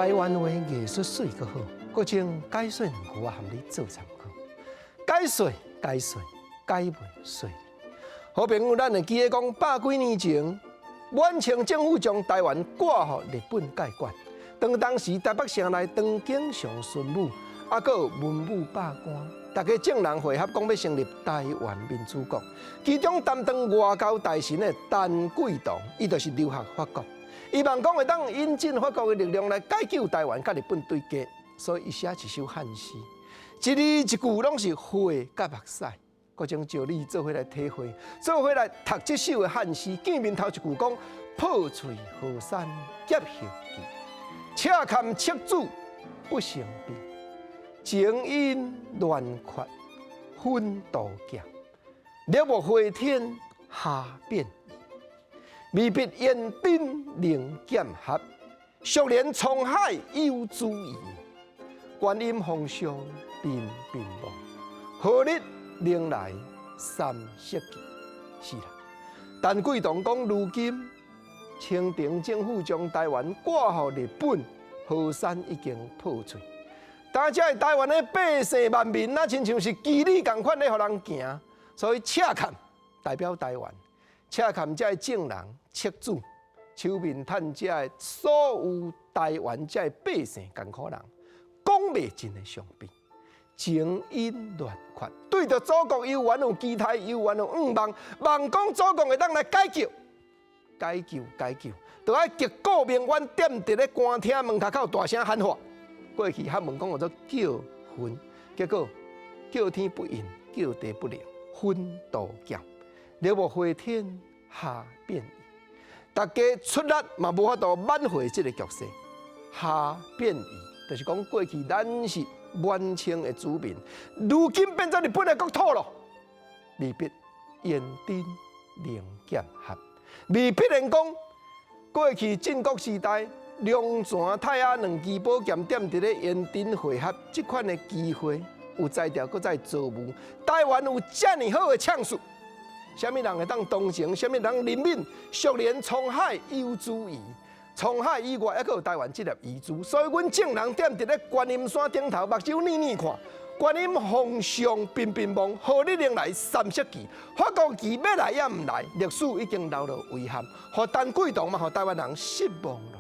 台灣話藝術媠閣好，閣將解說兩句仔含你做參考。解說解說解文說理。好朋友，咱會記得講百幾年前，滿清政府將台灣割予日本界管。當當時台北城內張景祥巡撫，猶閣有文武百官，大家眾人會合講欲成立台灣民主國。其中擔當外交大臣的陳桂堂，伊就是留學法國。伊望講會當引進法國的力量來解救台灣，佮日本對決，所以伊寫一首漢詩，一字一句攏是血佮目屎。閣將石你做伙來體會，做伙來讀這首的漢詩，見面頭一句講破碎河山劫後記，赤坎赤子不成兵，情因亂決分道劍，掠木飛天下變異，未必延鎮能劍俠，熟練滄海有珠魚，觀音風上頻頻望，何日能來三色旗？是啦，陳桂堂講，如今清廷政府將台灣割予日本，河山已經破碎。但這台灣的百姓萬民，若親像是機理仝款咧，予人行。所以赤崁代表台灣，赤崁這眾人赤子，手面趁這所有台灣這百姓艱苦人，講袂盡的傷悲。情因亂決，對著祖國猶原有期待，猶原有願望，望講祖國會當來解救、解救、解救，就愛擊鼓鳴冤，踮佇咧官廳門跤口大聲喊話。過去漢文講叫做叫魂，結果叫天不應，叫地不靈，分道劍，掠木飛天下變異，大家出力嘛無法度挽回這個局勢。下變異，就是講過去咱是滿清的子民，如今變做日本的國土咯。未必延鎮能劍俠，未必然講過去戰國時代龍泉太阿兩支寶劍踮佇咧延鎮會合，這款的機會有才調，閣再造夢。台灣有遮爾好的將士，啥物人會當同情？啥物人憐憫？熟練滄海有珠魚。滄海以外，猶閣有台灣這粒遺珠，所以阮眾人踮佇咧觀音山頂頭，目睭睨睨看，觀音風上頻頻望，何日能來三色旗？法國旗欲來猶毋來，歷史已經留落遺憾，予陳桂堂嘛，予台灣人失望咯。